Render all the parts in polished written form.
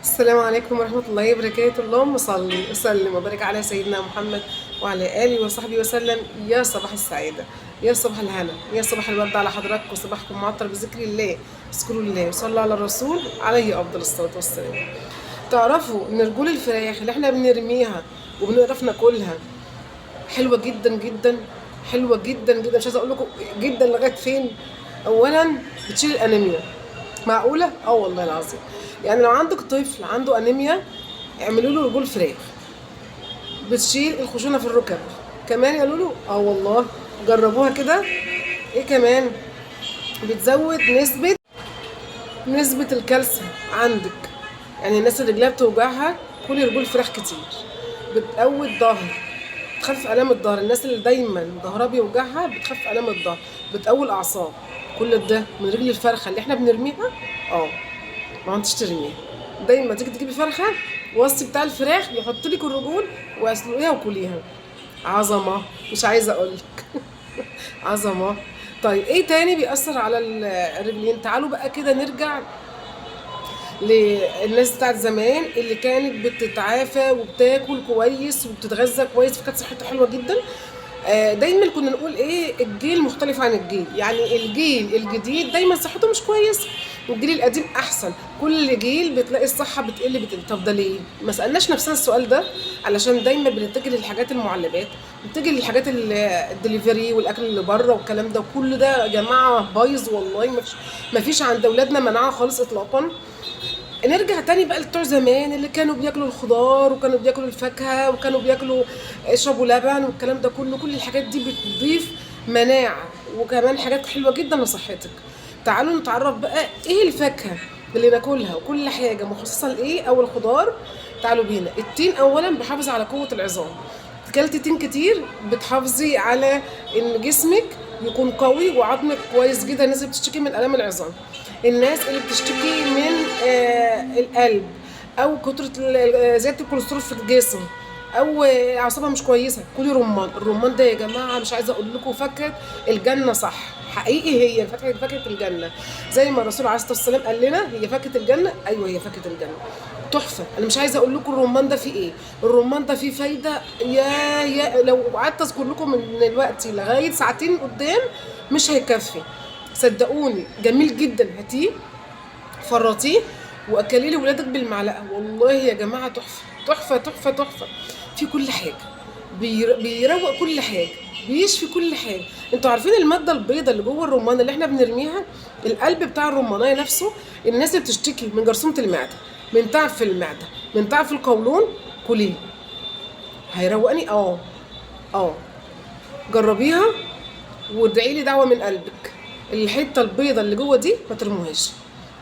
السلام عليكم ورحمة الله وبركاته. اللهم صل وسلم وبارك على سيدنا محمد وعلى آله وصحبه وسلم. يا صباح السعادة، يا صباح الهنا، يا صباح الورد على حضراتكم. صباحكم معطر بذكر الله، اذكروا الله وصلوا على الرسول عليه أفضل الصلاة والسلام. تعرفوا إن رجول الفراخ اللي احنا بنرميها وبنقرف ناكلها حلوة جدا جدا، حلوة جدا جدا، مش عايزة أقول لكم جدا لغاية فين. أولا بتشيل الأنيميا. معقولة؟ اه والله العظيم. يعني لو عندك طفل عنده أنيميا اعملوا له رجول فراخ. بتشيل الخشونة في الركب كمان، قالوا له اه والله جربوها كده. ايه كمان؟ بتزود نسبة الكالسيوم عندك. يعني الناس اللي رجلها بتوجعها كل رجول فراخ كتير. بتقوي الظهر، بتخفف آلام الظهر. الناس اللي دايما ظهرها بيوجعها بتخفف آلام الظهر، بتقوي الأعصاب. كل ده من رجل الفرخة اللي احنا بنرميها. اه ما انتش ترميها، دايما تيجي تجيبي فرخة وصي بتاع الفراخ يحط لك الرجول واسلقيها وكليها. عظمه، مش عايزه اقول لك عظمه. طيب ايه تاني بيأثر على الرجلين؟ تعالوا بقى كده نرجع للناس بتاعت زمان اللي كانت بتتعافى وبتاكل كويس وبتتغذى كويس، فكانت صحتها حلوة جدا. دايما كنا نقول ايه؟ الجيل مختلف عن الجيل، يعني الجيل الجديد دايما صحته مش كويس والجيل القديم احسن. كل جيل بتلاقي الصحة بتقل بتقل. طب ده ليه؟ ما سالناش نفسنا السؤال ده؟ علشان دايما بنتجه للحاجات المعلبات، بنتجه للحاجات الدليفري والاكل اللي بره والكلام ده، وكل ده يا جماعة بايظ والله. ما فيش عند اولادنا مناعة خالص اطلاقا. نرجع تاني بقى لبتوع زمان اللي كانوا بياكلوا الخضار وكانوا بياكلوا الفاكهة وكانوا بياكلوا يشربوا لبن والكلام ده كله. كل الحاجات دي بتضيف مناعة وكمان حاجات حلوة جدا لصحتك. تعالوا نتعرف بقى ايه الفاكهة اللي ناكلها وكل حاجة مخصصة لايه او الخضار. تعالوا بينا. التين اولا بيحافظ على قوة العظام. كلتي تين كتير بتحافظي على ان جسمك يكون قوي وعظمك كويس جدا. الناس اللي بتشتكي من الام العظام، الناس اللي بتشتكي من القلب او كتره زيادة الكوليسترول في الجسم او اعصابها مش كويسة، كلي رمان. الرمان ده يا جماعة مش عايزه اقول لكم فاكهة الجنة، صح حقيقي هي فاكهة الجنة، زي ما الرسول عليه الصلاة والسلام قال لنا هي فاكهة الجنة. ايوه هي فاكهة الجنة، تحفة. انا مش عايزه اقول لكم الرمان ده فيه ايه، الرمان ده فيه فايده يا لو قعدت اذكر لكم من دلوقتي لغاية ساعتين قدام مش هيكفي، صدقوني. جميل جدا، هاتيه فرطيه واكليه لولادك بالمعلقه، والله يا جماعة تحفة تحفة تحفة تحفة. في كل حاجة، بيروق كل حاجة، بيشفي كل حاجة. انتوا عارفين المادة البيضاء اللي جوه الرمان اللي احنا بنرميها، القلب بتاع الرمانيه نفسه، الناس اللي بتشتكي من جرثومة المعدة، من تعب في المعدة، من تعب في القولون، كليه هيروقني. جربيها وادعي لي دعوه من قلبك. الحتة البيضة اللي جوه دي ما ترموهاش،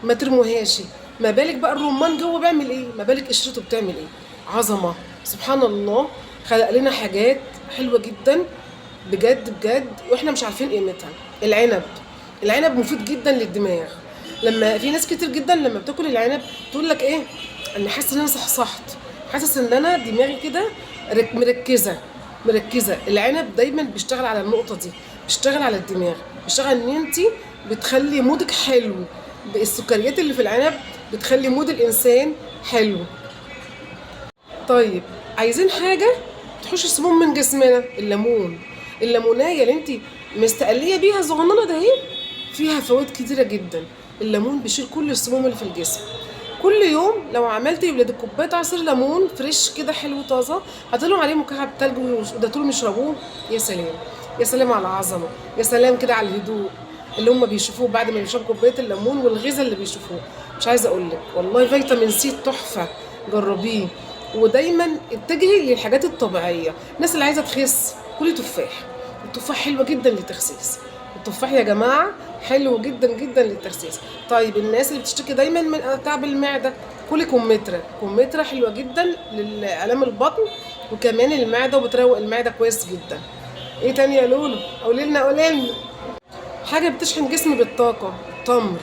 ما ترموهاش. ما بالك بقى الرمان جوه بيعمل ايه، ما بالك قشرته بتعمل ايه. عظمه، سبحان الله خلق لنا حاجات حلوة جدا بجد بجد واحنا مش عارفين قيمتها. العنب، العنب مفيد جدا للدماغ. لما في ناس كتير جدا لما بتاكل العنب تقول لك ايه، انا حاسه ان انا صحصحت، حاسس ان انا دماغي كده مركزه مركزه. العنب دايما بيشتغل على النقطة دي، بيشتغل على الدماغ، بيشتغل ان انت بتخلي mood ك حلو. السكريات اللي في العنب بتخلي mood الانسان حلو. طيب عايزين حاجة تحوش السموم من جسمنا، الليمون. الليمونايه اللي انت مستقليه بيها صغننه ده اهي فيها فوائد كتيرة جدا. الليمون بيشيل كل السموم اللي في الجسم. كل يوم لو عملتي لولادك كوباية عصير ليمون fresh كده حلو طازة، حطي لهم عليه مكعب تلج واديتهم يشربوه، يا سلام يا سلام على العظمة، يا سلام كده على الهدوء اللي هم بيشوفوه بعد ما بيشربوا كوباية الليمون والغذاء اللي بيشوفوه. مش عايزه اقول لك والله فيتامين سي تحفة، جربيه. ودايما اتجهي للحاجات الطبيعية. الناس اللي عايزه تخس كلي تفاح، التفاح حلو جدا للتخسيس. التفاح يا جماعة حلو جدا جدا للتخسيس. طيب الناس اللي بتشتكي دايما من تعب المعدة، كلي كمثرى. كمثرى حلوة جدا للالام البطن وكمان المعدة، وبتروق المعدة كويس جدا. ايه تاني يا لولو؟ قولي لنا قولي لنا. حاجة بتشحن جسمي بالطاقة، التمر.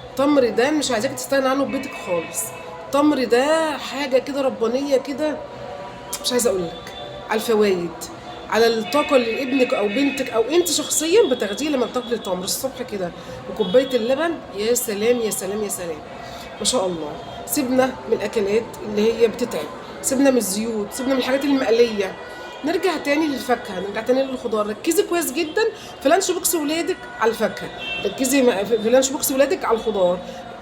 التمر ده مش عايزاك تستغنى عنه في بيتك خالص. التمر ده حاجة كده ربانية كده، مش عايزه اقول لك على الفوايد، على الطاقة اللي ابنك او بنتك او انت شخصيا بتاخديه لما بتاكلي التمر الصبح كده وكوبايه اللبن. يا سلام يا سلام يا سلام. ما شاء الله. سيبنا من الاكلات اللي هي بتتعب، سيبنا من الزيوت، سيبنا من الحاجات المقليه، نرجع تاني للفاكهه، نرجع تاني للخضار. ركزي كويس جدا في lunch box ولادك على الفاكهة، ركزي في lunch box ولادك على الخضار،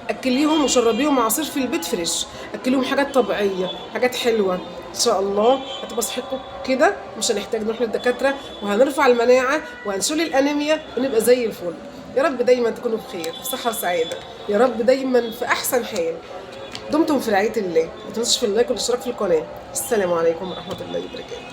اكليهم وشربيهم عصير في البيت fresh، اكليهم حاجات طبيعية، حاجات حلوة. ان شاء الله هتبقى صحتكم كده، مش هنحتاج نروح للدكاتره، وهنرفع المناعة وهنشيل الانيميا ونبقى زي الفل. يا رب دايما تكونوا بخير، بصحة وسعادة، يا رب دايما في احسن حال. دمتم في رعاية الله، ما تنسوش في ال like والاشتراك في القناة. السلام عليكم ورحمة الله وبركاته.